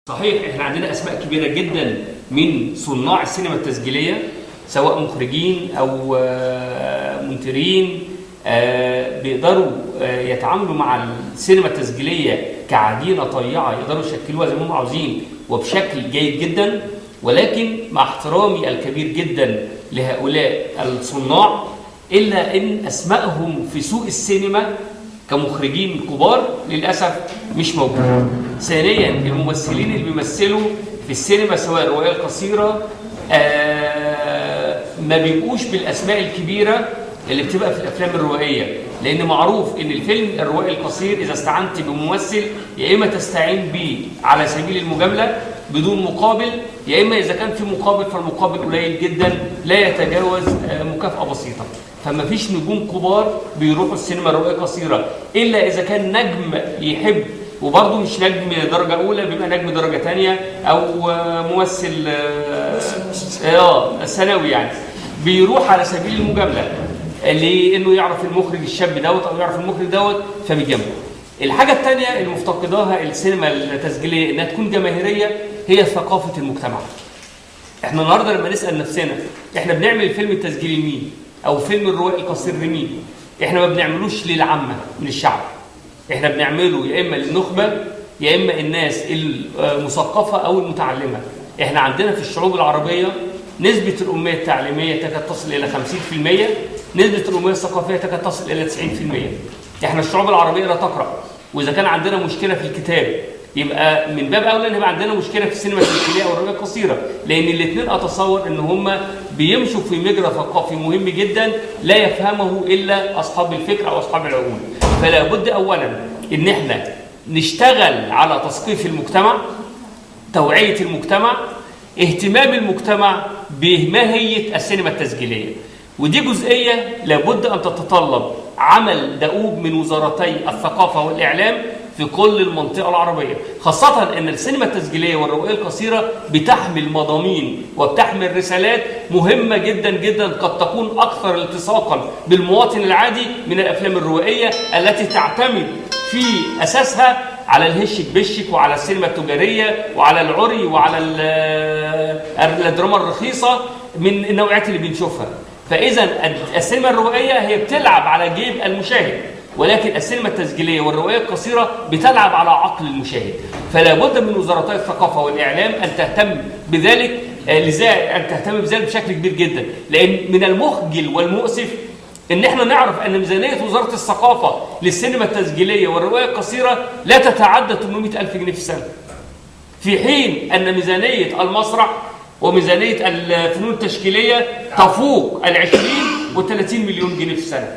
صحيح احنا عندنا اسماء كبيرة جدا من صناع السينما التسجيليه، سواء مخرجين او منتجين، بيقدروا يتعاملوا مع السينما التسجيليه كعجينه طيعه، يقدروا يشكلوها زي ما هم عاوزين وبشكل جيد جدا. ولكن مع احترامي الكبير جدا لهؤلاء الصناع، الا ان اسمائهم في سوق السينما كمخرجين كبار للاسف مش موجودة. ثانيا، الممثلين اللي بيمثلوا في السينما سواء الرواية القصيرة ما بيبقوش بالاسماء الكبيرة اللي بتبقى في الافلام الروائيه، لان معروف ان الفيلم الروائي القصير اذا استعنت بممثل يا اما تستعين بيه على سبيل المجاملة بدون مقابل، يا اما اذا كان في مقابل فالمقابل قليل جدا لا يتجاوز مكافاة بسيطة. فما فيش نجوم كبار بيروحوا السينما الروائيه القصيرة الا اذا كان نجم يحب، وبرضه مش نجم درجه اولى، بيبقى نجم درجه ثانية او ممثل ثانوي، يعني بيروح على سبيل المجاملة لانه يعرف المخرج الشاب دوت او يعرف المخرج دوت فبيجامله. الحاجة الثانية اللي مفتقداها السينما التسجيليه انها تكون جماهيرية هي ثقافة المجتمع. احنا النهارده لما نسال نفسنا احنا بنعمل الفيلم التسجيلي لمين؟ او فيلم الروائي القصير لمين؟ احنا ما بنعملوش للعامة من الشعب. احنا بنعمله يا اما للنخبه يا اما الناس المثقفه او المتعلمه. احنا عندنا في الشعوب العربية نسبه الامية التعليمية تكاد تصل الى 50%، نسبه الامية الثقافية تكاد تصل الى 90%. احنا الشعوب العربية لا تقرا، واذا كان عندنا مشكلة في الكتاب يبقى من باب اولى ان يبقى عندنا مشكلة في السينما التسجيليه او الرواية القصيرة، لان الاثنين اتصور ان هم بيمشوا في مجرى ثقافي مهم جدا لا يفهمه الا اصحاب الفكر او اصحاب العقول. فلا بد اولا ان احنا نشتغل على تثقيف المجتمع، توعيه المجتمع، اهتمام المجتمع بماهيه السينما التسجيليه. ودي جزئية لابد ان تتطلب عمل دؤوب من وزارتي الثقافة والاعلام في كل المنطقة العربية، خاصة ان السينما التسجيليه والرواية القصيرة بتحمل مضامين وبتحمل رسالات مهمة جدا جدا، قد تكون اكثر التصاقا بالمواطن العادي من الافلام الروائيه التي تعتمد في اساسها على الهشك بشك وعلى السينما التجارية وعلى العري وعلى الدراما الرخيصة من النوعيات اللي بنشوفها. فاذا السينما الروائيه هي بتلعب على جيب المشاهد، ولكن السينما التسجيليه والرواية القصيرة بتلعب على عقل المشاهد. فلا بد من وزارتي الثقافة والاعلام ان تهتم بذلك، لذا ان تهتم بذلك بشكل كبير جدا، لان من المخجل والمؤسف ان احنا نعرف ان ميزانية وزارة الثقافة للسينما التسجيليه والرواية القصيرة لا تتعدى 800,000 جنيه في السنة، في حين ان ميزانية المسرح وميزانيه الفنون التشكيليه تفوق ال 20 و 30 مليون جنيه في السنة.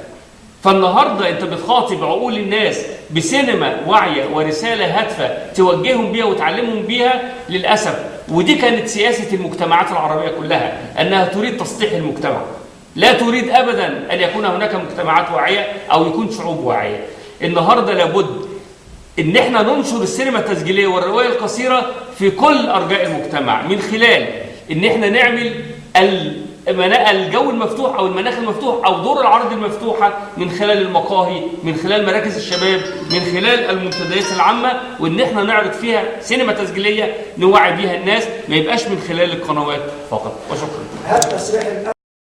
فالنهارده انت بتخاطب عقول الناس بسينما واعية ورسالة هادفة توجههم بيها وتعلمهم بيها للاسف. ودي كانت سياسة المجتمعات العربية كلها، انها تريد تسطيح المجتمع، لا تريد ابدا ان يكون هناك مجتمعات واعية او يكون شعوب واعية. النهارده لابد ان احنا ننشر السينما التسجيليه والرواية القصيرة في كل ارجاء المجتمع، من خلال ان احنا نعمل الجو المفتوح او المناخ المفتوح او دور العرض المفتوحة من خلال المقاهي، من خلال مراكز الشباب، من خلال المنتديات العامة، وان احنا نعرض فيها سينما تسجيليه نوعي بيها الناس، ما يبقاش من خلال القنوات فقط. وشكرا.